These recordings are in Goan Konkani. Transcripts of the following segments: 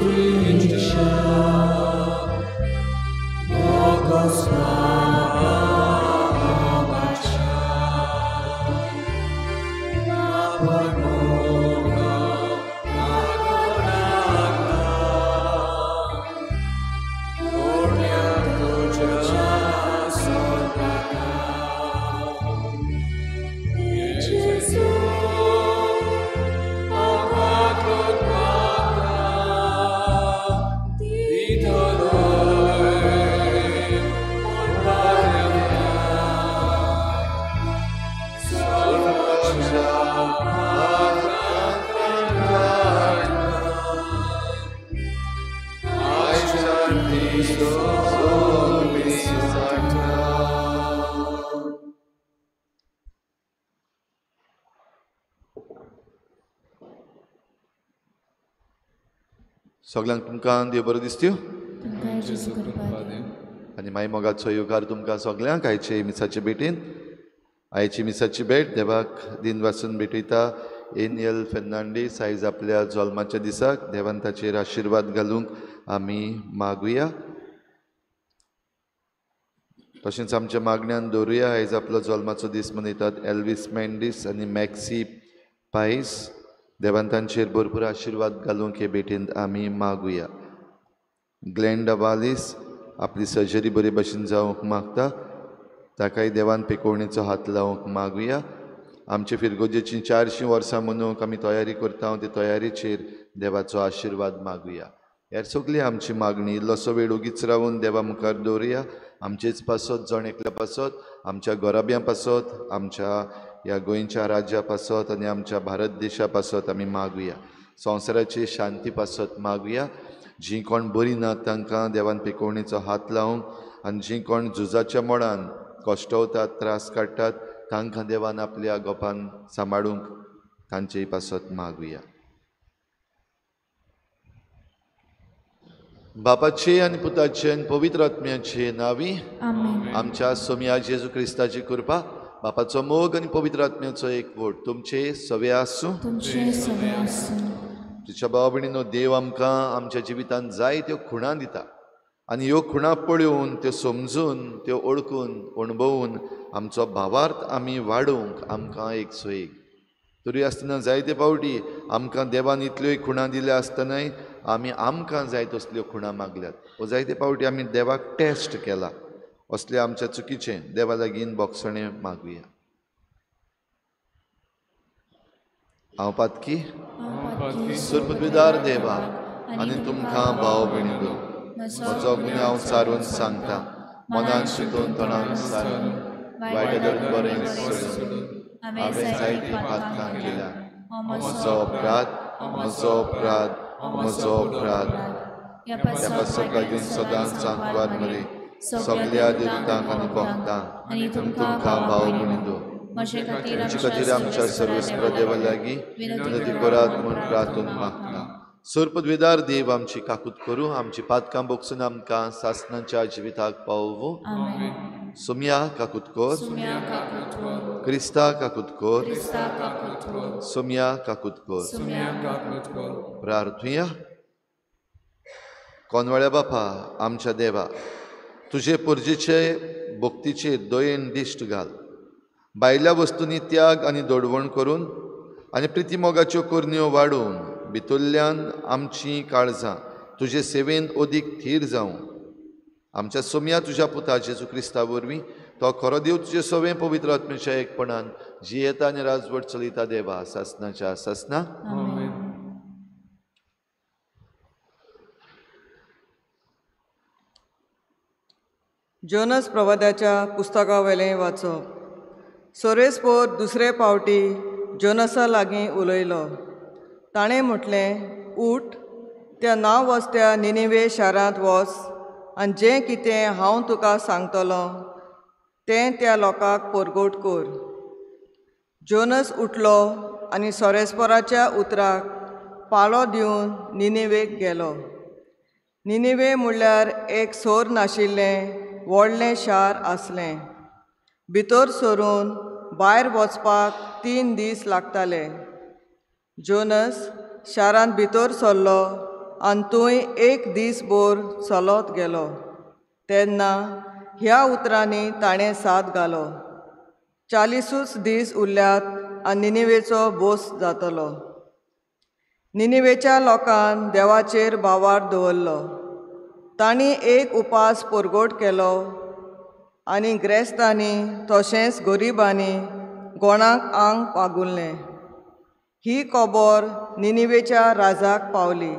पृथ्वीच्या bogosława सगळ्यांक तुमकां देव बरो दिसत्यो आनी माई मोगाचो येवकार तुमकां सगळ्यांक आयचे मिसाचे भेटीन. आयची मिसाची भेट देवाक दिन वासून भेटयता एनियल फेर्नांडीस आयज आपल्या जल्माच्या दिसाक देवान ताचेर आशिर्वाद घालूंक आमी मागुया. तशेंच आमच्या मागण्यान दवरुया आयज आपलो जल्माचो दीस मनयतात एल्वीस मेंडीस आनी मॅक्सी पायस. देवान तांचेर भरपूर आशिर्वाद घालूंक हे भेटींत आमी मागुया. ग्लॅन्डा वालीस आपली सर्जरी बरे भशेन जावंक मागता, ताकाय देवान पेकोवणेचो हात लावंक मागुया. आमचे फिरगोजेची 400 वर्सां मनोवंक आमी तयारी करता, ते तयारीचेर देवाचो आशिर्वाद मागुया. ह्या सगळी आमची मागणी इल्लोसो वेळ ओगीच रावून देवा मुखार दवरुया. आमचेच पासत, जण एकल्या पासत, आमच्या गोराब्यां पासत, आमच्या ह्या गोंयच्या राज्या पासत आनी आमच्या भारत देशा पासत आमी मागुया. संवसाराची शांती पासत मागुया. जीं कोण बरीं ना तांकां देवान पेकोवणेचो हात लावंक आनी जीं कोण झुजाच्या मोडान कश्टवतात, त्रास काडटात तांकां देवान आपल्या गोपान सांबाळूंक तांचेय पासत मागुया. बापाचे आनी पुताचे आनी पवित्र आत्म्याचे नांवी आमच्या सोमया जेजू क्रिस्ताची कृपा, बापाचो मोग आनी पवित्र आत्म्याचो एकवट तुमचे सवे आसूं. तुज्या भाव भयणीनो, देव आमकां आमच्या जिवितांत जायत्यो खुणां दिता आनी ह्यो खुणां पळोवन, त्यो समजून, त्यो ओळखून, अणभवून आमचो भावार्थ आमी वाडोवंक आमकां एक सोयीक. तरी आसतना जायते फावटी आमकां देवान इतल्योय खुणां दिल्या आसतनाय आमी आमकां जाय तसल्यो खुणां मागल्यात वो जायते फावटी आमी देवाक टेस्ट केला. असले आमच्या चुकीचें देवा लागीं बोगसणें मागुया. हांव पातकी सुरपविदार देवा आनी तुमकां भाव भयणीलो म्हजो गुन्यांव सारून सांगता, मनान शितून तणान सारून वायट बरें सोडून हांवें जायतीं पातकां केल्या. म्हजो अपराध, म्हजो अपराध, म्हजो अपराध. ह्या पासत लागीं सदांच सांकवार मरे सगल्या देवतांक आनी भक्तांक आनी तुमकां भाव भयणीलो तुमचे खातीर आमच्या सर्वेस्पर देवा लागीं विनंती करात म्हूण प्रार्थून मागता. सर्पद्वेदार देव आमची काकूत करूं, आमची पातकां बोगसून आमकां सासणाच्या जिविताक पावोवं. सोमया काकूत कर, क्रिस्ता काकूत कर, सोमया काकूत कर. प्रार्थुया. कोनवाळ्या बापा आमच्या देवा, तुजे पुर्जेचे भक्तीचेर दयेन दिश्ट घाल. भायल्या वस्तूंनी त्याग आनी दोडवण करून आनी प्रितीमोगाच्यो करण्यो वाडोवन भितरल्यान आमचीं काळजां तुजे सेवेन अदीक थीर जावं. आमच्या सोमया तुज्या पुता जेजू क्रिस्ता वरवीं तो खरो देव तुजे सवें पवित्र आत्म्याच्या एकपणान जियेता आनी राजवट चलयता देवा सासनाच्या सासना. जोनस प्रवाद्याच्या पुस्तकावेलें वाचप. सोरेसपोर दुसरे पावटी जोनसा लागीं उलयलो. ताणें म्हटलें, उठ, त्या नांव वसत्या निनिवे शारांत वच आनी जें कितें हांव तुका सांगतलो तें त्या लोकांक परगट कर. जोनस उठलो आनी सोरेस्पोराच्या उतराक पाळो दिवन निनिवेक गेलो. निनिवे म्हणल्यार एक सोर नाशिल्लें व्हडलें शार आसलें. भितर सरून भायर वचपाक 3 दीस लागताले. जोनस शारांत भितर सरलो आनी थंय एक दीस भर चलत गेलो. तेन्ना ह्या उतरांनी ताणें साद घालो, 40 दीस उरल्यात आनी निनिवेचो बोस जातलो. निनिवेच्या लोकान देवाचेर भावार्थ दवरलो. तांणी एक उपास परगट केलो आनी ग्रेस्तांनी तशेंच गरिबांनी गोणाक आंग पागुरलें. ही खबर निनिवेच्या राजाक पावली.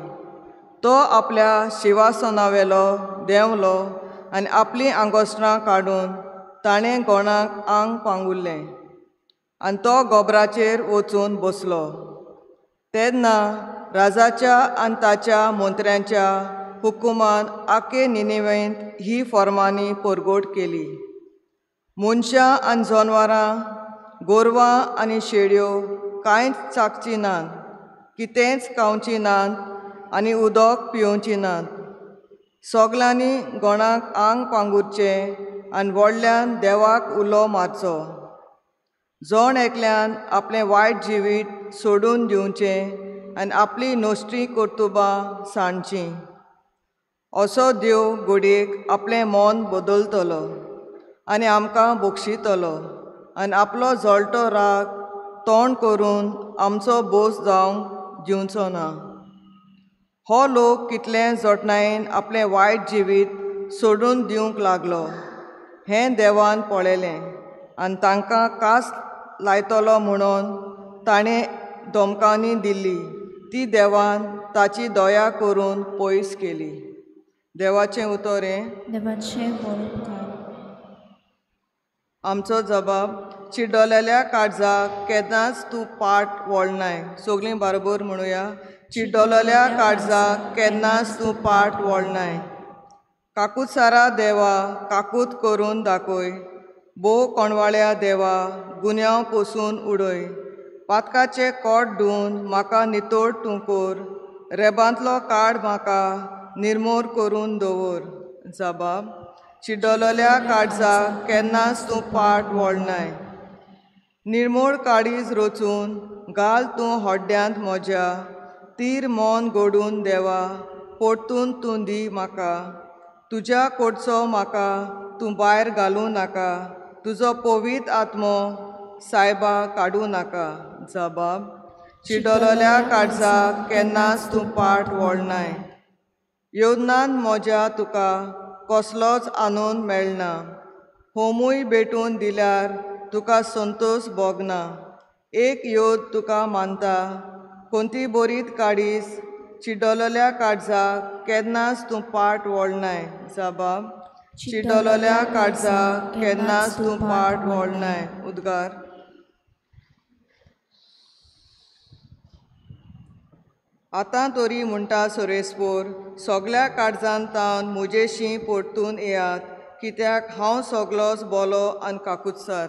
तो आपल्या शिवासनावेलो देंवलो आनी आपलीं आंगोस्त्रां काडून ताणें गोणाक आंग पांगुरलें आनी तो गोबराचेर वचून बसलो. तेन्ना राजाच्या आनी ताच्या मंत्र्यांच्या हुकुमान आखे निनिवेंत ही फॉर्मांनी परगट केली. मनशां आनी जनवरां, गोरवां आनी शेळयो कांयच चाकचीं नात, कितेंच खावचीं नात आनी उदक पिवचीं नात. सगल्यांनी गोणाक आंग पांगुरचें आनी व्हडल्यान देवाक उलो मारचो. जण एकल्यान आपलें वायट जिवीत सोडून दिवचें आनी आपली नश्टी कर्तुबां सांडचीं. असो देव घडयेक आपलें मन बदलतलो आनी आमकां बक्षितलो आनी आपलो जळटो राग तोंड करून आमचो बोस जावंक दिवचो ना. हो लोक कितले जतनायेन आपलें वायट जिवीत सोडून दिवंक लागलो हें देवान पळयलें आनी तांकां कास लायतलो म्हणून ताणें धमकावणी दिल्ली ती देवान ताची दया करून पयस केली. देवाचें उतर हें. देवाचें बरोवपकार. आमचो जबाब. चिड्डलेल्या काळजाक केन्नाच तूं पाट वळनाय. सगळीं बरोबर म्हणुया. चिड्डलेल्या काळजाक केन्नाच तूं पाट वळनाय. काकुत्सारा देवा काकूत करून दाखय. भोव कोणवाळ्या देवा गुन्यांव पोसून उडय. पातकाचें कोट धुवन म्हाका नितळ तूं कर. रेबांतलो काड म्हाका निर्मोर करून दवर. जबाब. चिड्डलेल्या काळजाक केन्नाच तूं पाट वळनाय. निर्मोळ काळीज रचून घाल तूं हड्ड्यांत म्हज्या. तीर मन घडून देवा परतून तूं दी म्हाका. तुज्या कडचो म्हाका तूं भायर घालूं नाका. तुजो पवित्र आत्मो सायबा काडूं नाका. जबाब. चिड्डलेल्या काळजाक केन्नाच तूं पाट वळनाय. येवजनान म्हज्या तुका कसलोच आनंद मेळना. होमूय भेटून दिल्यार तुका संतोश भोगना. एक योद तुका मानता कोणती बरीत काडीस. चिड्डलेल्या काळजाक केन्नाच तूं पाट वळनाय. जबाब. चिड्डलेल्या काळजाक केन्नाच तूं पाट वळनाय. उद्गार. आतां तरी म्हणटा सोरेस्पोर, सगल्या काळजान तावन म्हजेशी परतून येयात, कित्याक हांव सगलोच बोलो आनी काकुत्सार.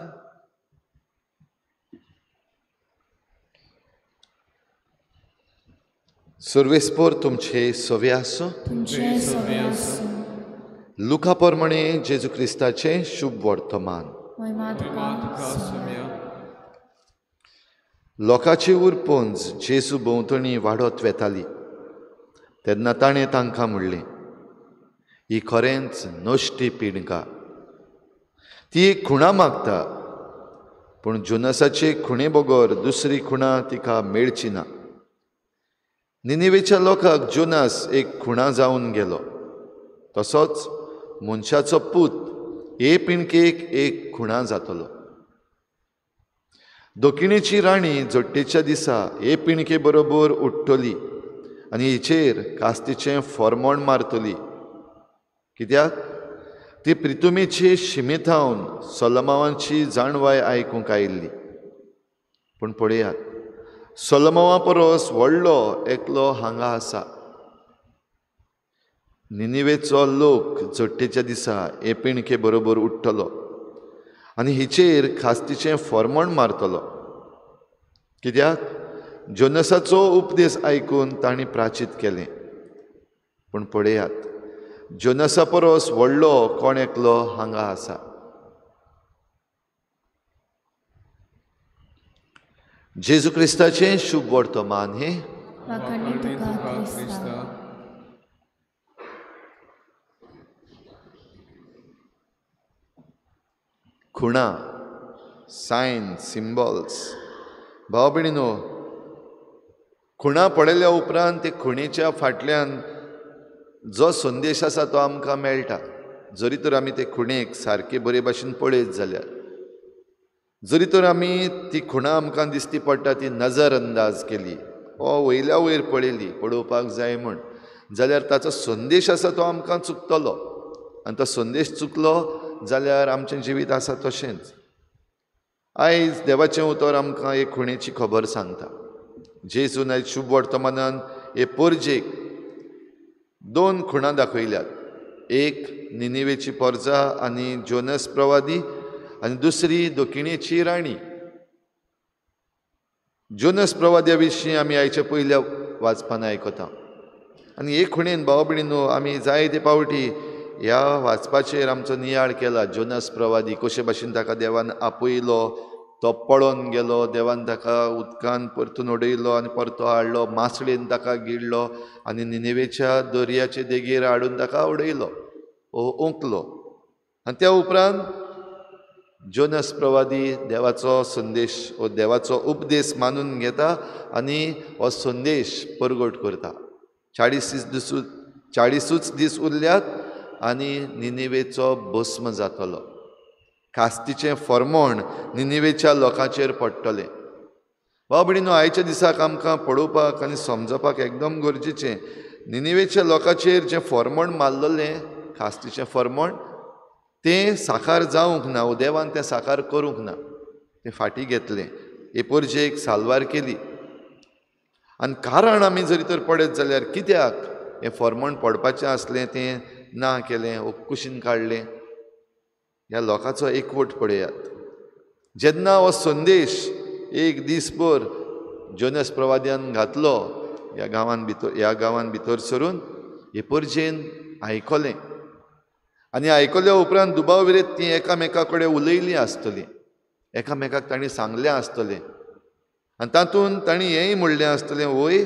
सर्वेस्पोर तुमचे सवे आसूं. तुमचे सवे आसूं. लुका प्रमाणे जेजू क्रिस्ताचें शुभ वर्तमान. लोकांची उरपंज जेजू भोंवतणी वाडत वेताली तेन्ना ताणें तांकां म्हणलें, ही खरेंच नश्टी पिणका. ती एक खुणा मागता, पूण जोनसाचे खुणे बगर दुसरी खुणा तिका मेळची ना. निनिवेच्या लोकांक जोनास एक खुणा जावन गेलो, तसोच मनशाचो पूत हे पिणकेक एक खुणा जातलो. दक्षिणेची राणी जोट्टेच्या दिसा हे पिणके बरोबर उठ्ठली आनी हिचेर कास्तीचें फॉर्मोण मारतली, कित्याक ती प्रितुमेचे शिमेथावन सोलमावांची जाणवाय आयकूंक आयिल्ली. पूण पळयात, सोलमावा परस व्हडलो एकलो हांगा आसा. निनिवेचो लोक जोट्टेच्या दिसा हे पिणके बरोबर उठ्ठलो आनी हिचेर खास्तीचें फॉर्मोण मारतलो, कित्याक जोनसाचो उपदेश आयकून तांणी प्राचीत केलें. पूण पळयात, जोनसा परस व्हडलो कोण एकलो हांगा आसा. जेजू क्रिस्ताचें शुभ वर्तमान हें. खुणा, सायन, सिम्बॉल्स. भाव भयणीनो, खुणा पळयल्या उपरांत ते खुणेच्या फाटल्यान जो संदेश आसा तो आमकां मेळटा. जरी तर आमी ते खुणेक सारके बरे भाशेन पळयत जाल्यार, जरी तर आमी ती खुणा आमकां दिसती पडटा ती नजर अंदाज केली ओ वयल्या वयर पळयली पळोवपाक जाय म्हूण, जाल्यार ताचो संदेश आसा तो आमकां चुकतलो. आनी तो संदेश चुकलो जाल्यार आमचें जिवीत आसा तशेंच. आयज देवाचें उतर आमकां एक खुणेची खबर सांगता. जेजून आयज शुभ वर्तमानान हे पोरजेक दोन खुणां दाखयल्यात. एक निनिवेची पोरजा आनी जोनस प्रवादी, आनी दुसरी दक्षिणेची राणी. जोनस प्रवाद्या विशीं आमी आयच्या पयल्या वाचपान आयकता. आनी हे खुणेन भाव भयणीनो आमी जायते पावटी ह्या वाचपाचेर आमचो नियाळ केला. जोनस प्रवादी कशे भाशेन ताका देवान आपयलो, तो पळोन गेलो, देवान ताका उदकान परतून उडयलो आनी परतो हाडलो, मासळेन ताका गिळ्ळो आनी निनिवेच्या दर्याचे देगेर हाडून ताका उडयलो, ओंकलो. आनी त्या उपरांत जोनस प्रवादी देवाचो संदेश वो देवाचो उपदेश मानून घेता आनी हो संदेश परगट करता. 40 दीस उरल्यात आनी निनिवेचो भस्म जातलो. कास्तीचें फर्मोण निनिवेच्या लोकांचेर पडटलें. भाव भयणीनो, आयच्या दिसाक आमकां पळोवपाक आनी समजपाक एकदम गरजेचें, निनिवेच्या लोकांचेर जें फर्मोण मारलेलें, कास्तीचें फर्मोण, तें साकार जावंक ना, देवान तें साकार करूंक ना, तें फाटीं घेतलें. हे पोरजेक साल्वार केली. आनी कारण आमी जरी तर पळयत जाल्यार कित्याक हें फर्मोण पडपाचें आसलें तें ना केलें, कुशीन काडलें. ह्या लोकांचो एकवट पळयात. जेन्ना हो संदेश एक दीसभर जोनस प्रवाद्यान घातलो ह्या गांवान भितर सरून, हे पोरजेन आयकलें. आनी आयकल्या उपरांत दुबाव विरेत ती एकामेका कडेन उलयलीं आसतलीं, एकामेकाक तांणी सांगलें आसतलें. आनी तातूंत तांणी हेंय म्हणलें आसतलें, वय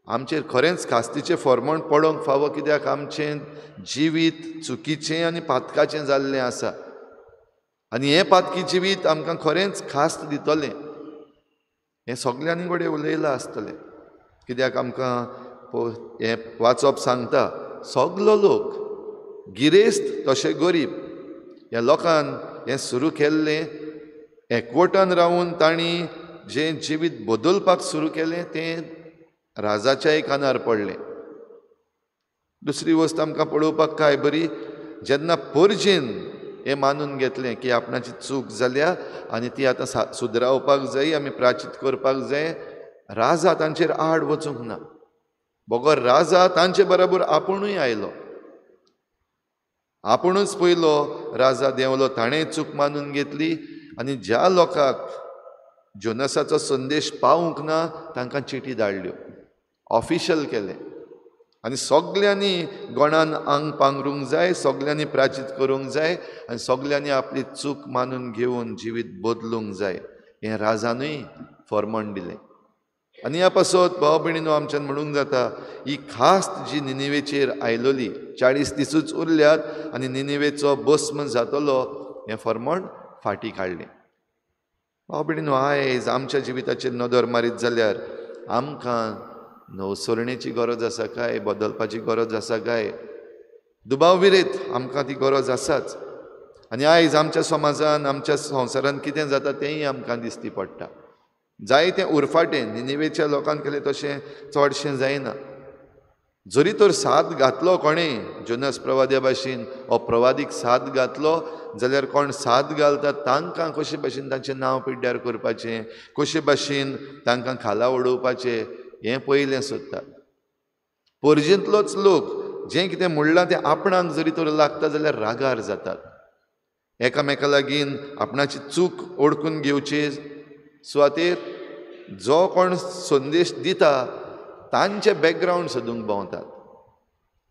आमचेर खरेंच कास्तीचें फर्मण पडोंक फावो, कित्याक आमचें जिवीत चुकीचें आनी पातकाचें जाल्लें आसा आनी हें पातकी जिवीत आमकां खरेंच खास्त दितलें. हें सगल्यांनी कडेन उलयलां आसतलें, कित्याक आमकां हें वाचप सांगता सगलो लोक गिरेस्त तशें गरीब ह्या लोकान हें सुरू केल्लें. एकवटान रावून तांणी जें जिवीत बदलपाक सुरू केलें तें राजाच्याय कानार पडलें. दुसरी वस्त आमकां पळोवपाक काय बरी, जेन्ना पोरजेन हें मानून घेतलें की आपणाची चूक जाल्या आनी ती आतां सुदरावपाक जाय, आमी प्राचीत करपाक जाय, राजा तांचेर आड वचूंक ना, बगर राजा तांचे बरोबर आपुणूय आयलो. आपुणूच पयलो राजा देंवलो, ताणें चूक मानून घेतली आनी ज्या लोकांक जोनसाचो संदेश पावूंक ना तांकां चिटी धाडल्यो, ऑफिशल केलें. आनी सगल्यांनी गोणान आंग पांगरूंक जाय, सगल्यांनी प्राचीत करूंक जाय आनी सगल्यांनी आपली चूक मानून घेवन जिवीत बदलूंक जाय, हें राजानूय फर्मण दिलें. आनी ह्या पासत भाव भयणीनो आमच्यान म्हणूंक जाता, ही खास्त जी निनिवेचेर आयलोली, 40 दिसूच उरल्यात आनी निनिवेचो भस्म जातलो, हें फर्मण फाटीं काडलें. भाव भयणीनो, आयज आमच्या जिविताचेर नदर मारीत जाल्यार आमकां नवसरणेची गरज आसा काय, बदलपाची गरज आसा काय? दुबाव विरेत आमकां ती गरज आसाच. आनी आयज आमच्या समाजान, आमच्या संवसारान कितें जाता तेंय आमकां दिसती पडटा. जायतें उरफाटें निनिवेच्या लोकांक केलें तशें चडशें जायना. जरी तर साथ घातलो कोणें जोनस प्रवाद्या भाशेन हो प्रवादीक साथ घातलो जाल्यार कोण साथ घालता तांकां कशे भाशेन तांचें नांव पिड्ड्यार करपाचें, कशे भाशेन तांकां खाला उडोवपाचें हें पयलें सोदतात. पोरजेंतलोच लोक जें कितें म्हणलां तें आपणाक जरी तर लागता जाल्यार रागार जातात, एकामेका लागीं आपणाची चूक ओळखून घेवची सुवातेर जो कोण संदेश दिता तांचे बॅकग्रावंड सोदूंक भोंवतात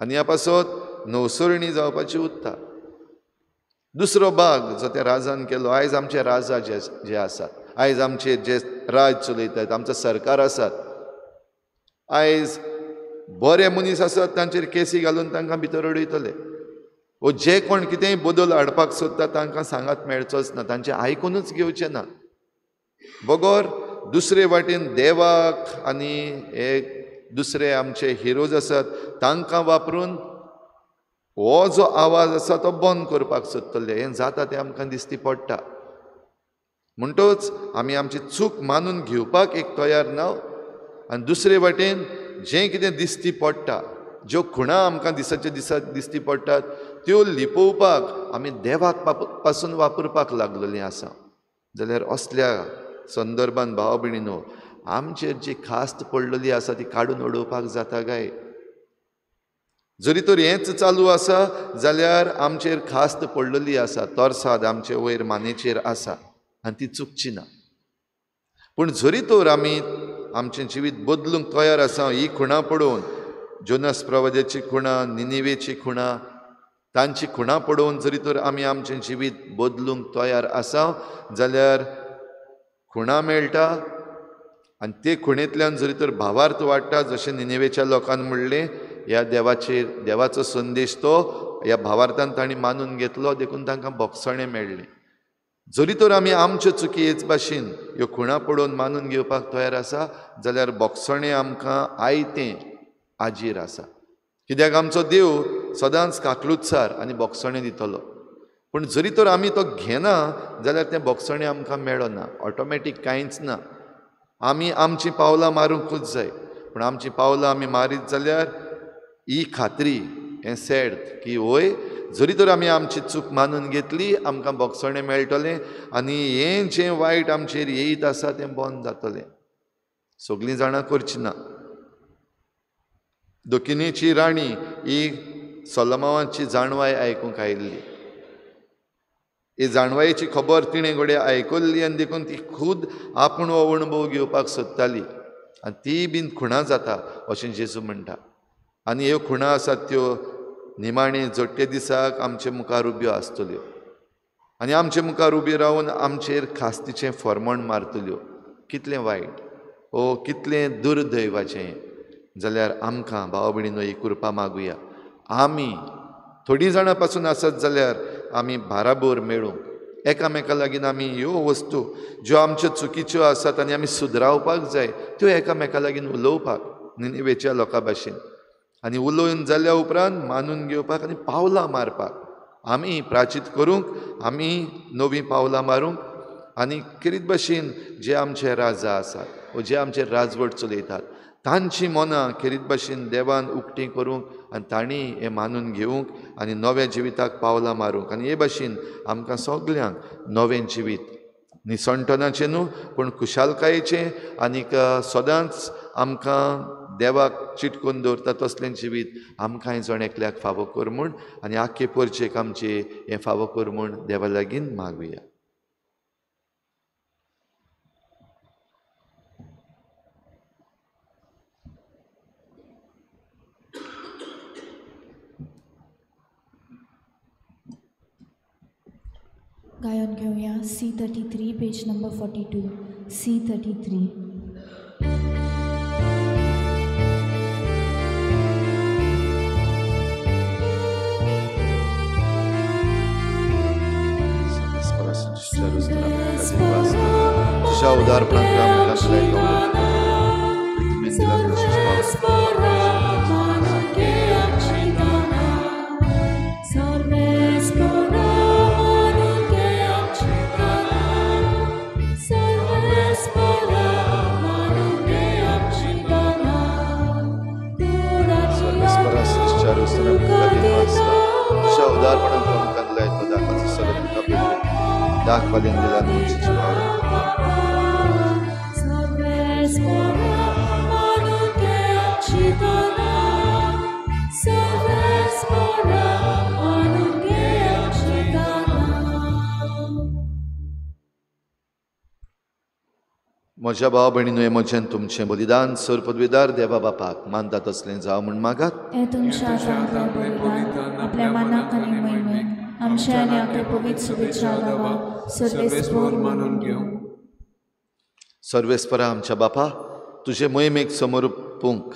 आनी ह्या पासत नवसरणी जावपाची उरता. दुसरो भाग जो त्या राजान केलो, आयज आमचे राजा जे जे आसात, आयज आमचे जे राज चलयतात, आमचो सरकार आसात, आयज बरे मनीस आसात तांचेर केसी घालून तांकां भितर उडयतले, वो जे कोण कितेंय बदल हाडपाक सोदता तांकां सांगात मेळचोच ना, तांचें आयकुनूच घेवचें ना. बगर दुसरे वाटेन देवाक आनी हे दुसरे आमचे हिरोज आसात तांकां वापरून हो जो आवाज आसा तो बंद करपाक सोदतले. हें जाता तें आमकां दिसती पडटा. म्हणटच आमी आमची चूक मानून घेवपाक एक तयार ना आनी दुसरे वाटेन जें कितें दिसती पडटा, ज्यो खुणां आमकां दिसाचे दिसा दिसती पडटात त्यो लिपोवपाक आमी देवाक पासून वापरपाक लागलेलीं आसा. जाल्यार असल्या संदर्भान भाव भयणीनो आमचेर जी खास्त पडलेली आसा ती काडून उडोवपाक जाता काय? जरी तर हेंच चालू आसा जाल्यार आमचेर खास्त पडलेली आसा, तरसाद आमचे वयर मानेचेर आसा आनी ती चुकची ना. पूण जरी तर आमी आमचें जिवीत बदलूंक तयार आसा, ही खुणां पळोवन, जोनस प्रवाद्याची खुणां, निनिवेची खुणां, तांची खुणां पळोवन जरी तर आमी आमचें जिवीत बदलूंक तयार आसा जाल्यार खुणां मेळटा आनी ते खुणेंतल्यान जरी तर भावार्थ वाडटा, जशें निनिवेच्या लोकान म्हणलें ह्या देवाचेर देवाचो संदेश तो ह्या भावार्थान तांणी मानून घेतलो, देखून तांकां भोगसणें मेळ्ळें. जरी तर आमी आमच्यो चुकी हेच भाशेन ह्यो खुणां पळोवन मानून घेवपाक तयार आसा जाल्यार भोगसणें आमकां आयतें आजीर आसा. कित्याक आमचो देव सदांच काकलुतसार आनी भोगसणें दितलो. पूण जरी तर आमी तो घेना जाल्यार तें भोगसणें आमकां मेळना, ऑटोमॅटीक कांयच ना. आमी आमचीं पावलां मारूंकूच जाय. पूण आमचीं पावलां आमी मारीत जाल्यार ही खात्री, हें सॅड की वय जरी तर आमी आमची चूक मानून घेतली आमकां भोगसणें मेळटलें आनी हें जें वायट आमचेर येयत आसा तें बंद जातलें. सगळीं जाणां करची ना. दक्षिणेची राणी ही सोलोमावाची जाणवाय आयकूंक आयिल्ली. ही जाणवायेची खबर तिणें घडये आयकल्ली आनी देखून ती खूद आपूण हो अणभव घेवपाक सोदताली आनी ती बीन खुणां जाता अशें जेजू म्हणटा. आनी ह्यो खुणां आसात त्यो निमाणे जोडटे दिसाक आमचे मुखार उब्यो आसतल्यो आनी आमचे मुखार उबी रावन आमचेर खास्तीचें फॉर्मण मारतल्यो. कितलें वायट ओ कितलें दुर्दैवाचें. जाल्यार आमकां भाव भयणीनो ही कृपा मागुया. आमी थोडीं जाणां पासून आसत जाल्यार आमी बाराबोर मेळूंक एकामेका लागीं आमी ह्यो वस्तू ज्यो आमच्यो चुकीच्यो आसात आनी आमी सुदरावपाक जाय त्यो एकामेका लागीं उलोवपाक निनिवेच्या लोकां भाशेन आनी उलोवन जाल्या उपरांत मानून घेवपाक आनी पावलां मारपाक आमी प्राचीत करूंक, आमी नवीं पावलां मारूंक आनी खेरीत भाशेन जे आमचे राजा आसात वो जे आमचे राजवट चलयतात तांची मनां खेरीत भाशेन देवान उक्तीं करूंक आनी तांणी हें मानून घेवंक आनी नव्या जिविताक पावलां मारूंक. आनी हे भाशेन आमकां सगल्यांक नवें जिवीत निसणटनाचें न्हू पूण खुशालकायेचें आनीक सदांच आमकां देवाक चिटकून दवरता तसलें जिवीत आमकांय जण एकल्याक फावो कर म्हूण आनी आख्खे परचेक आमचे हें फावो कर म्हूण देवा लागीं मागुया. गायन घेऊया C33 page number 42 C33. तुझ्या उदारपणाक म्हज्या भाव भयणीनो, म्हजें तुमचें बलिदान सर पदवीदार देवा बापाक मानता तसलें जावं म्हूण मागात. आपल्या मनाक आनी महिमेक आमच्या आनी आपल्या पवित्र शुभेच्छा गावाक सर्वेस्पर मानून घेवं. सर्वेस्परा आमच्या बापा, तुजे मोहिमेक समर्पूंक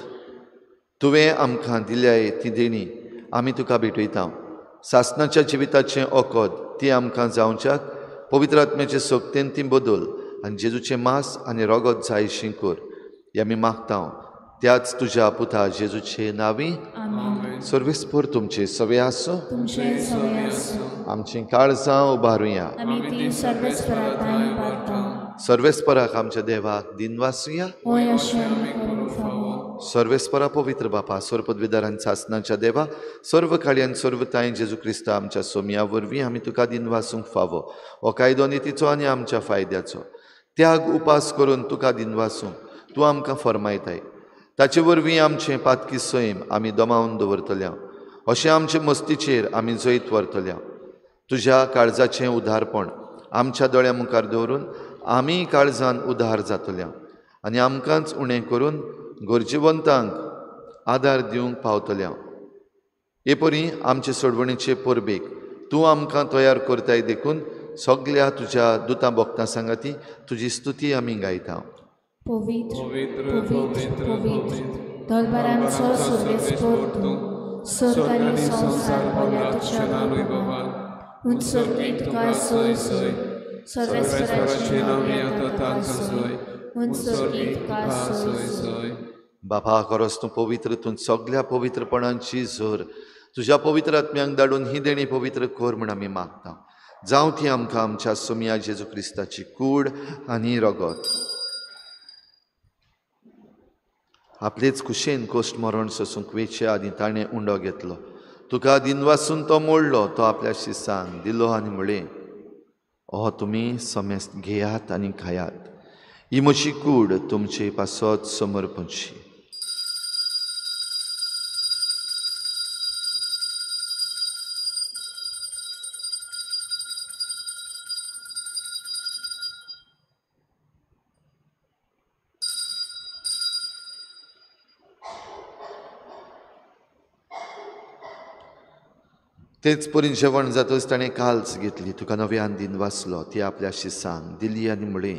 तुवें आमकां दिल्याय ती देणी आमी तुका भेटयता. सासनाच्या जिविताचें ओकद ती आमकां जावच्याक पवित्र आत्म्याचे सक्तेन ती बदल आनी जेजूचें मास आनी रगत जायशी कर हें आमी मागता त्याच तुज्या पुता जेजूचे नांवी. सर्वेस्पर तुमचे सवे आसूं. आमचीं काळजां उबारुया. सर्वेस्पराक आमच्या देवाक दिनवासुया. सर्वेस्परा पवित्र बापा सर्वपदवीधर आनी सासनाच्या देवा सर्व काळी आनी सर्व तांय जेजू क्रिस्ता आमच्या सोमया वरवीं आमी तुका दिनवासूंक फावो. हो कायदो नितीचो आनी आमच्या फायद्याचो त्याग उपास करून तुका दिनवासूंक तूं आमकां फर्मायताय. ताचे वरवीं आमचें पातकी सैम आमी दमावन दवरतल्या अशें आमचे मस्तीचेर आमी जैत व्हरतल्या. तुज्या काळजाचें उदारपण आमच्या दोळ्या मुखार दवरून आमी काळजान उदार जातल्या आनी आमकांच उणें करून गरजेवंतांक आदार दिवंक पावतल्या. हे परी आमचे सोडवणीचे परबेक तूं आमकां तयार करताय देखून सगल्या तुज्या दुतां भक्तां सांगाती तुजी स्तुती आमी गायता. पवित्र पवित्र पवित्र दलबारांचो सर्वेस्पर तूं, स्वर्ग आनी संवसार भरला तुज्या वैभवान. उत्सर्गी तुका सोय सोय, सर्वेस्पराचें नांव येता तांकां सोय, उत्सर्गी तुका सोय सोय. बापा खरोच तूं पवित्र, तूं सगल्या पवित्रपणांची झर तुज्या पवित्र आत्म्यांक धाडून ही देणी पवित्र कर म्हूण आमी मागता. जावं ती आमकां आमच्या सोमया जेजू क्रिस्ताची कूड आनी रगत. आपलेच खुशेन कोश्ट मरण सोसूंक वेचे आदीं ताणें उंडो घेतलो. तुका दिनवासून तो मोडलो, तो आपल्या शिसांक दिलो आनी म्हळें, हो तुमी समेस्त घेयात आनी खायात, ही म्हजी कूड तुमचे पासत समर्पणची. तेच परी जेवण जातच ताणें काल्स घेतली, तुका नव्यान दिन वाचलो, ती आपल्या शिसांक दिली आनी म्हळें,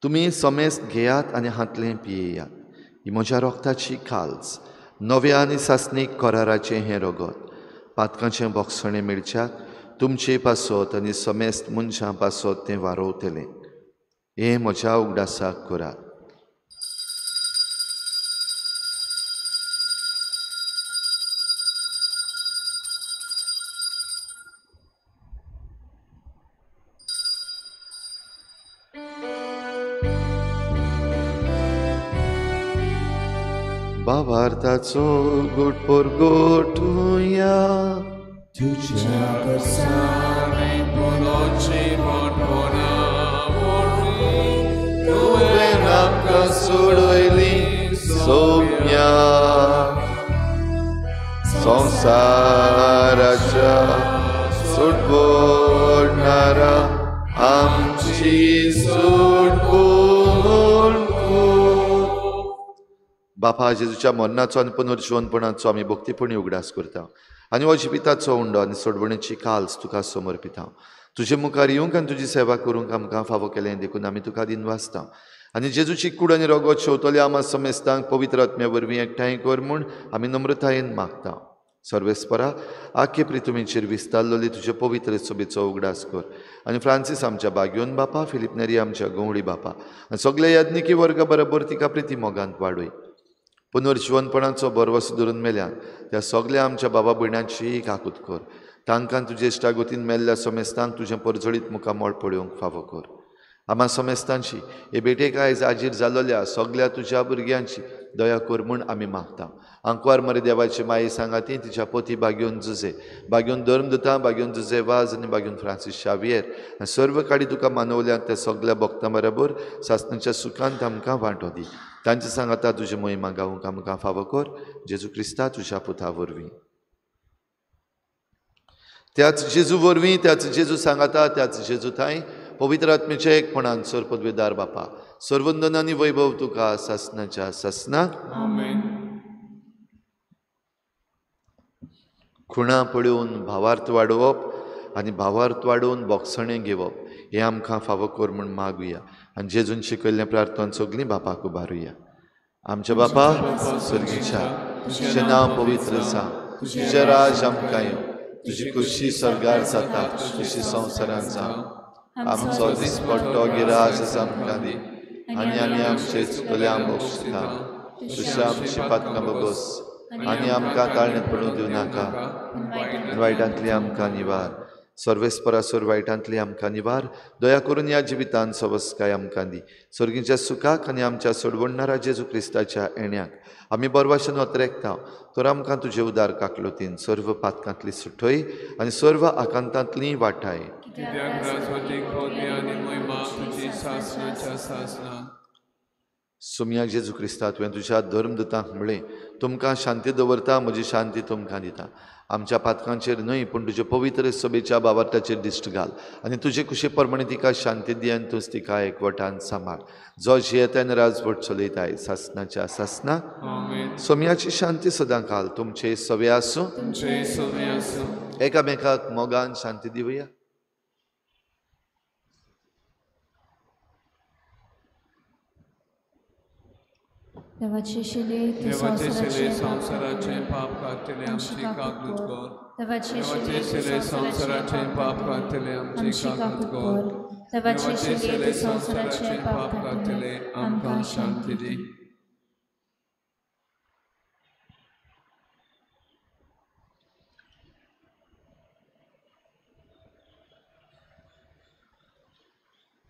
तुमी समेस्त घेयात आनी हांतलें पियेयात, ही म्हज्या रोगताची काल्स, नव्या आनी सासणीक कराराचें हें रगत, पातकांचें बोगसणें मेळच्याक तुमचे पासत आनी समेस्त मनशां पासत तें वारोवतलें. हें म्हज्या उगडासाक करात. भावार्थाचो गोट परगोटुया तुज्या करसाणे बोलोची मोठपणा वरवीं तुवें आमकां सोडयली सोम्या संवसाराच्या सोडवणारा आमची सोडवण. बापा जेजूच्या मरणाचो आनी पुनर्जिवनपणाचो आमी भक्तीपणी उगडास करता आनी हो जिविताचो उंडो आनी सोडवणेची काल्स तुका समर्पिता. तुजे मुखार येवंक आनी तुजी सेवा करूंक आमकां फावो केलें देखून आमी तुका दिनवासता आनी जेजूची कूड आनी रगत शेवतले आमा समेस्तांक पवित्र आत्म्या वरवीं एकठांय कर म्हूण आमी नम्रतायेन मागता. सर्वेस्परा आखे प्रितुमीचेर विस्तारलेली तुजे पवित्र सोबेचो उगडास कर आनी फ्रांसीस आमच्या बाग्योन बापा, फिलीप नेरी आमच्या गंवडी बापा आनी सगल्या याज्ञिकी वर्गा बरोबर तिका प्रिती मोगांत वाडय. पुनर्जिवनपणाचो भरवसो धरून मेल्यान त्या सगल्या आमच्या बाबा भयणांची काकूत कर. तांकां तुजे इश्टागतीन मेल्ल्या समेस्तांक तुजें परजळीत मुखामळ पळोवंक फावो कर. आमा समेस्तांची हे भेटेक आयज आजीर जालोल्या सगल्या तुज्या भुरग्यांची दया कर म्हूण आमी मागता. आंकवार मरे देवाची माये सांगाती तिच्या पोती बागेवन जुजे, बागेवन धर्मदुता, बागेवन जुजे वाज आनी बागेवन फ्रांसीस शावियर आनी सर्व काडी तुका मानवल्यात त्या सगल्या भक्तां बरोबर सासणाच्या सुखांत आमकां वांटो दी. तांचे सांगाता तुजी महिमा गावंक आमकां फावो कर जेजू क्रिस्ता तुज्या पुता वरवीं. त्याच जेजू वरवीं, त्याच जेजू सांगाता, त्याच जेजू थांय पवित्र आत्मेच्या एकपणान सर्वपदवीदार बापा सर्वंदन आनी वैभव तुका सासणाच्या सासणाक. आमेन. खुणा पळोवन भावार्थ वाडोवप आनी भावार्थ वाडोवन बोगसणें घेवप हें आमकां फावो कर म्हूण मागुया आनी जेजून शिकयल्लें प्रार्थना सगळीं बापाक उबारुया. आमच्या बापा स्वर्गीच्या, तुजें नांव पवित्र जावं, तुजें राज आमकां येवं, तुजी खुशी स्वर्गार जाता तशी संवसारांत जावं. आमचो दिसपट्टो गिरास आमकां दी आनी आमी आमचे चुकल्या बक्षिता तशी आमची पातकां बगोस आनी आमकां ताळण्यांत पडूंक दिवं नाका, वायटांतली आमकां निवार. सर्वेस्परासर वायटांतली आमकां निवार. दया करून ह्या जिवितान सवस्काय आमकां दी. सर्गीच्या सुखाक आनी आमच्या सोडवणणारा जेजू क्रिस्ताच्या येण्याक आमी बरवाशेन अत्रेकता. तर आमकां तुजे उदार काकलोतीन सर्व पातकांतली सुटय आनी सर्व आकांतांतली वाटाय. सुमया जेजू क्रिस्ता, तुवें तुज्या धर्मदूतांक म्हळें, तुमकां शांती दवरता, म्हजी शांती तुमकां दिता. आमच्या पातकांचेर न्हय पूण तुजे पवित्र सभेच्या बाबार्थाचेर दिश्ट घाल आनी तुजे कुशे प्रमाणे तिका शांती दी आनी तूंच तिका एकवटान सांबाळ. जो जियेता आनी राजवट चलयताय सासनाच्या सासना. सोम्याची शांती सदां काल तुमचे सवे आसूं. एकामेकाक मोगान शांती दिवया. देवाचे शिले संवसाराचे पाप काडटले आमची काकूत कर. देवाचे शिले संवसाराचे पाप काडटले आमची काकूत कर. देवाचे शिले संवसाराचे पाप काडटले आमकां शांती दी.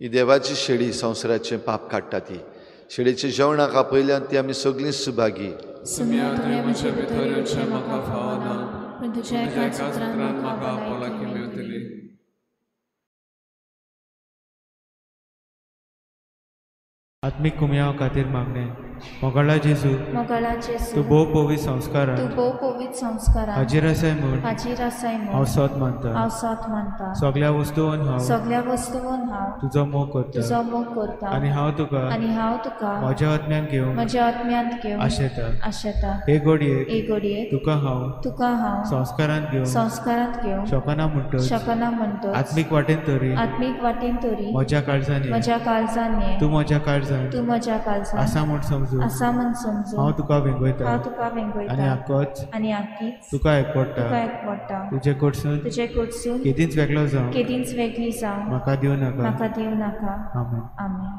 ही देवाची शेळी संवसाराचें पाप काडटा. ती शेळीच्या जेवणाक आपयल्यान ती आमी सगळीं सुभागी. सुम्या तुवें म्हज्या भितर येवचें म्हाका फावना, पूण तुज्या एकाच उतरान म्हाका भलायकी मेळटली. आत्मीक कुमयाव खातीर मागणें. मोगाळा जेजू, तूं भोव पवित्र संस्कारांत हाजीर आसाय म्हूण हांव सोत मानता. सगळ्या वस्तून हांव तुजो मोग करता आनी हांव तुका म्हज्या आत्म्यांत घेवंक आशेता. हे घडयेक तुका हांव संस्कारांत घेवंक शकना म्हणटच आत्मीक वाटेन तरी म्हज्या काळजान ये, तूं म्हज्या काळजान आसा म्हूण समजून हांव तुका वेंगयता आनी आकीच तुका एकवटा. तुजे कडसून केदींच वेगळो जावं म्हाका दिवं नाका. आमेन. आमेन.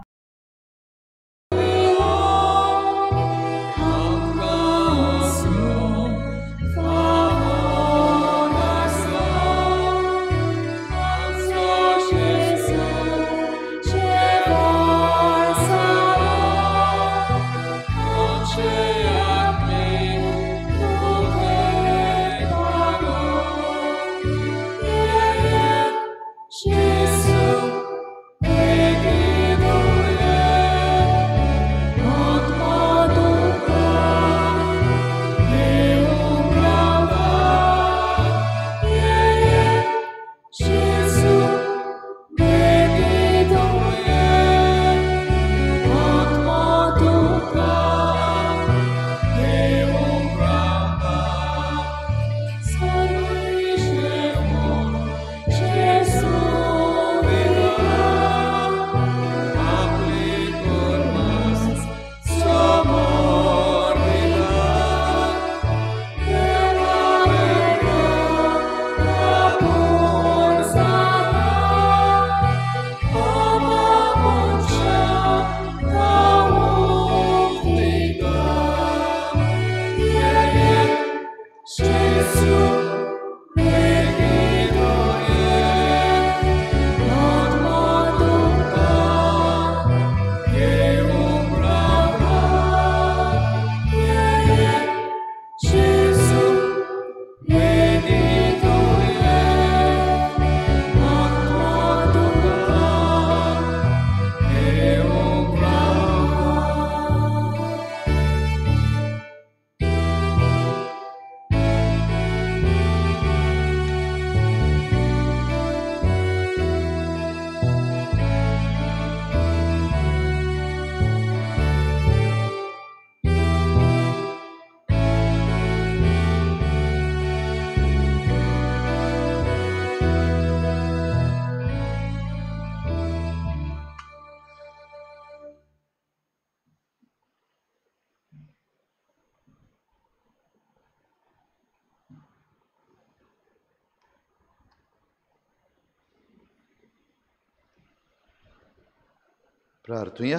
प्रार्थुया.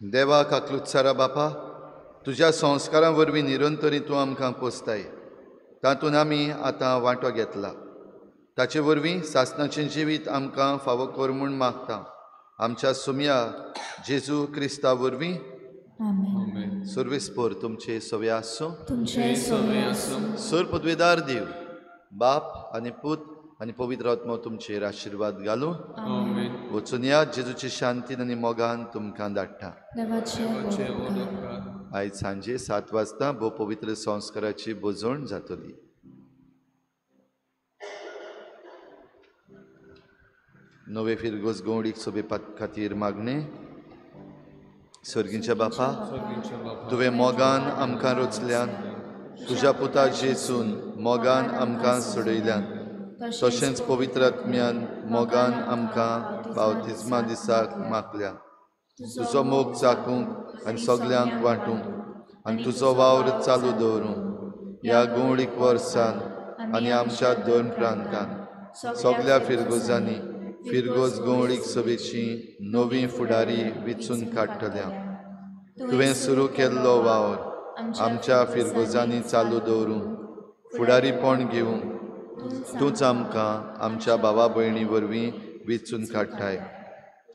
देवा काकलुत्सारा बापा, तुज्या संस्कारां वरवीं निरंतरी तूं आमकां पोसताय, तातूंत आमी आतां वांटो घेतला. ताचे वरवीं सासणाचें जिवीत आमकां फावो कर म्हूण मागता. आमच्या सुमया जेजू क्रिस्ता वरवीं. सर्वेस्पोर तुमचे सवे आसूं. सर पदवेदार देव बाप आनी पूत आनी पवित्र आत्मो तुमचेर आशिर्वाद घालूं. वचून या जेजूची शांतीन आनी मोगान तुमकां धाडटा. आयज सांजे 7 वाजता भोव पवित्र संस्काराची भोजवण जातली. नवे फिरगोज गवडीक सोबे खातीर मागणें. सर्गींच्या बापा, तुवें मोगान आमकां रचल्यान, तुज्या पुता जेजून मोगान आमकां सोडयल्यान, तशेंच पवित्र आत्म्यान मोगान आमकां बावतिज्मा दिसाक मागल्या. तुजो मोग चाकूंक आनी सगल्यांक वांटूंक आनी तुजो वावर चालू दवरूंक ह्या गवळीक वर्सान आनी आमच्या दोन प्रांतान सगल्या फिरगोजांनी फिरगोज गवळीक सभेची नवी फुडारी विचून काडटल्या. तुवें सुरू केल्लो वावर आमच्या फिरगोजांनी चालू दवरूंक फुडारीपण घेवंक तूंच आमकां आमच्या भावा भयणी वरवीं विचून काडटाय.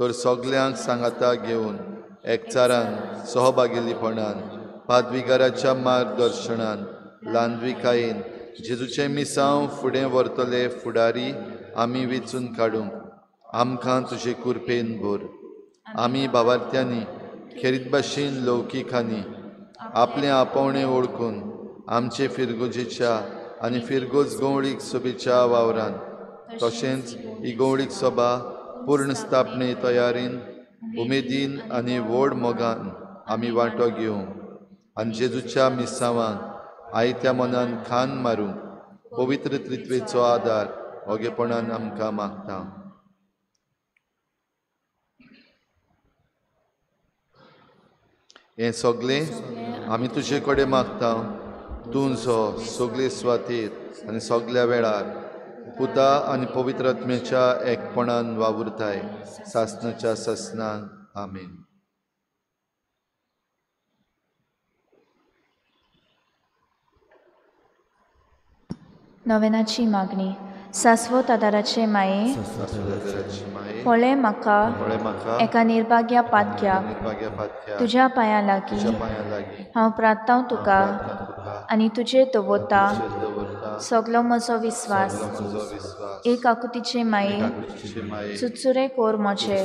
तर सगल्यांक सांगाता घेवन एकचारान सहभागीपणान पादविगाराच्या मार्गदर्शनान लांदविकायेन जेजूचें मिसांव फुडें व्हरतले फुडारी आमी विचून काडूंक आमकां तुजे कुरपेन भर. आमी भावार्थ्यांनी खेरीत भाशेन लौकिकांनी आपलें आपोवणें वळखून आमचे फिरगोजेच्या आनी फिरगोज गवळीक सभेच्या वावरान तशेंच ही गवळीक सभा पूर्ण स्थापने तयारीन उमेदीन आनी व्हड मोगान आमी वांटो घेवंक आनी जेजूच्या मिसांवांक आयत्या मनान खान मारूंक पवित्र त्रित्वेचो आदार ओगेपणान आमकां मागता. हें सगळें आमी तुजे कडेन मागता, तूं जो सगळे सुवातेर आनी सगल्या वेळार पुता आनी पवित्र आत्म्याच्या एकपणान वावुरताय सासणाच्या सासणान. आमेन. नवेनाची मागणी. सासवत आदाराचे माये, पळय म्हाका एका निर्भाग्या पातक्याक तुज्या पांयां लागीं हांव प्रार्थांव तुका आनी तुजेर दवरता सगलो म्हजो विस्वास. एक आकुतीचे माये, चुचुरे कोर म्हजे,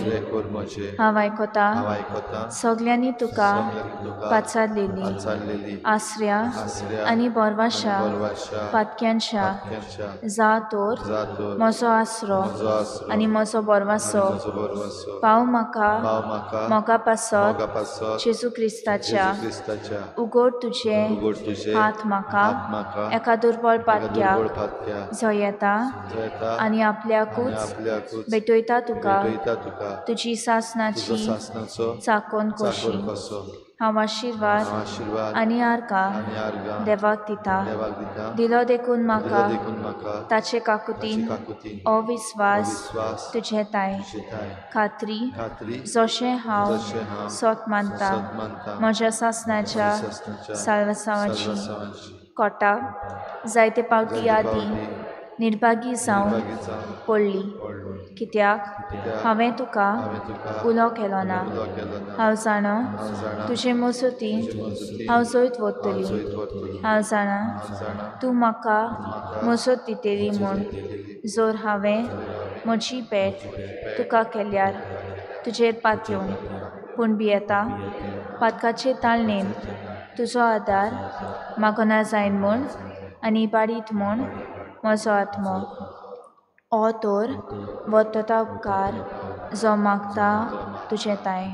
हांव आयकता सगल्यांनी तुका पाचारलेली आसऱ्या आनी बोरवाशा पातक्यांच्या जा तर म्हजो आसरो आनी म्हजो बोरवासो पाव म्हाका मोगा पासत जेजू क्रिस्ताच्या. उगड तुजे हात म्हाका एका दुर्बळ पातक्याक जयता आनी आपल्याकूच भेटयता तुका तुजी सासणाची चाकोन कशी. हांव आशिर्वाद आनी आर्गां देवाक दिता. दिलो देखून म्हाका ताचे काकुतीन अविस्वास तुजे ताय खात्री जशें हांव सोत मानता म्हज्या सासणाच्या साल्वासांवाची कोटा जायते पावटी आदी निर्भागी जावन पडली, कित्याक हांवें तुका उलो केलो ना. हांव जाणा तुजे मजती हांव जैत वतली. हांव जाणा तूं म्हाका मजत दितली म्हूण जर हांवें म्हजी भेट तुका केल्यार तुजेर पातयेवन. पूण भियेता पातकाचे ताळणेन तुजो आदार मागना जायन म्हूण आनी बाडीत म्हूण म्हजो आत्मो. ओ तर वतता उपकार जो मागता तुजें ताय.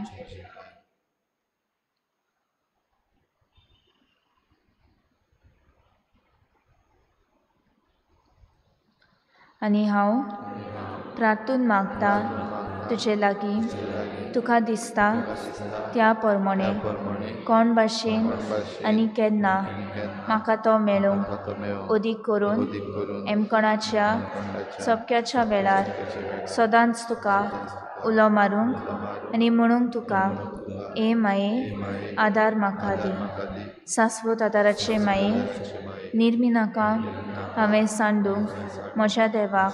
आनी हांव प्रार्थून मागता तुजे लागीं तुका दिसता त्या प्रमाणे कोण भाशेन आनी केन्ना म्हाका तो मेळूंक अदीक करून एमकोणाच्या सोपक्याच्या वेळार सदांच तुका उलो मारूंक आनी म्हणूंक तुका ए माये आदार म्हाका दी. सास्वत आदाराचे माये निर्मी नाका हांवें सांडूंक म्हज्या देवाक.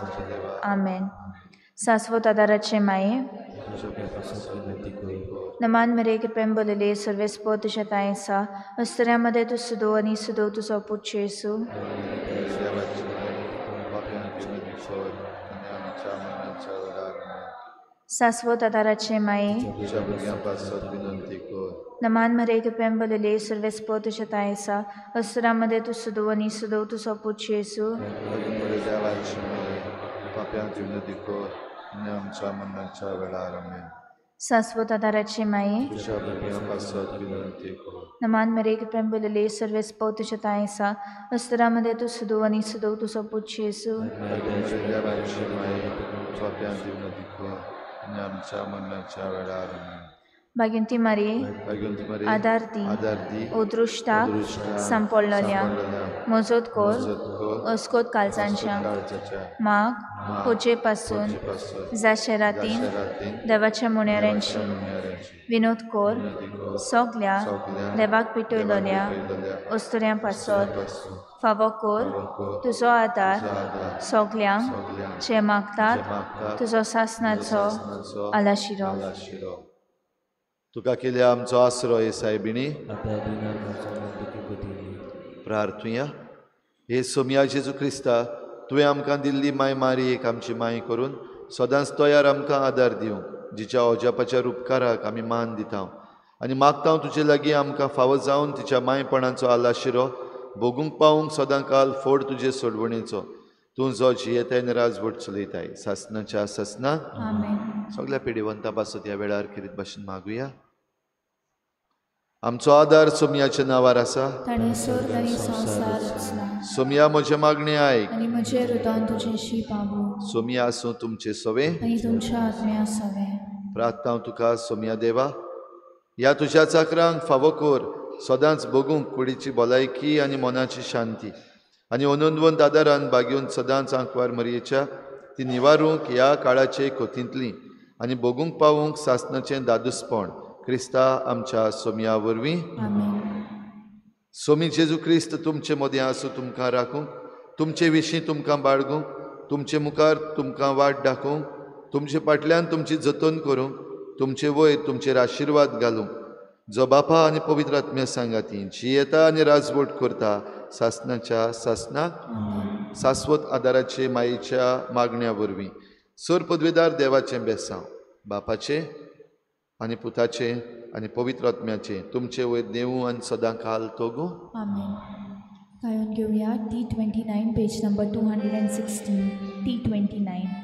आमेन. सास्वत आदाराचे माये नमान मरे कृपेन बोलले सर्वेस्पो तुज्या तांय आसा अस्तऱ्यामध्ये तूं सुदो आनी सुदो तुजो पूत जेजू. सास्वत आदाराचे माये नमान मरे कृपेन बोलले सर्वेस्पो तुज्या तांय आसा अस्तऱ्यामध्ये तूं सुदो आनी सुदो तुजो पूत जेजू. सास्वत आदाराचे माये नमान मरे कृपेन बोलले सर्वेस्पो तुज्या तांय आसा अस्तऱ्यामध्ये तूं सुदो आनी सुदो तुजो पूत जेजू. भाग्यवंती मारये आदार दी अदृश्टाक सांपडलेल्या मजत कर अस्कोत काळजांच्या माग पोचे पासून जाशे रातीन देवाच्या मुण्याऱ्यांची विनोद कर सगल्या देवाक पेटयलोल्या अस्तुऱ्यां पासत फावो कर तुजो आदार सगल्यांक जे मागतात तुजो सासनाचो आलाशिरो. तुका केल्या आमचो आसरो हे सायबिणी. प्रार्थुया. हे सोमया जेजू क्रिस्ता तुवें आमकां दिल्ली माय मारी एक आमची माय करून सदांच तयार आमकां आदार दिवंक जिच्या अजापाच्या उपकाराक आमी मान दिता आनी मागता तुजे लागीं आमकां फावो जावन तिच्या मायपणाचो आलाशिरो भोगूंक पावूंक सदां काल फोड तुजे सोडवणेचो. तूं जो जियेताय आनी राजवट चलयताय सासनाच्या सासना. सगळ्या पिडिवंता पासत ह्या वेळार किरीत भाशेन मागुया. आमचो आदार सोमयाच्या नांवार आसा. सोमया म्हजें मागणें आयक आनी म्हजें रुदान तुजेशी पावूं. सोमया आसूं तुमचें सवें आनी तुमच्या आत्म्या सवें. प्रार्थना तुका सोमया देवा ह्या तुज्या चाकरांक फावो कर सदांच भोगूंक कुडीची भलायकी आनी मनाची शांती आनी अनंतवंत आदारान बागेवन सदांच आंकवार मरयेच्या ती निवारूंक ह्या काळाचे कोतींतली आनी भोगूंक पावूंक सासनाचें दादूसपण क्रिस्ता आमच्या सोमया वरवीं. सोमी जेजू क्रिस्त तुमचे मदीं आसूं तुमकां राखूंक तुमचे विशीं तुमकां बाळगूंक तुमचे मुखार तुमकां वाट दाखोवंक तुमचे फाटल्यान तुमची जतन करूंक तुमचे वयर तुमचेर आशिर्वाद घालूंक जो बापा आनी पवित्र आत्म्या सांगाती जियेता आनी राजवट करता सासनाच्या सासनाक. सास्वत आदाराचे मायेच्या मागण्या वरवीं सर पदवेदार देवाचें बेसांव बापाचें आनी पुताचें आनी पवित्र आत्म्याचें तुमचे वयर देवूं आनी सदां काल तोगूं. आमेन. गायोन घेवया T29 page number 216 T29.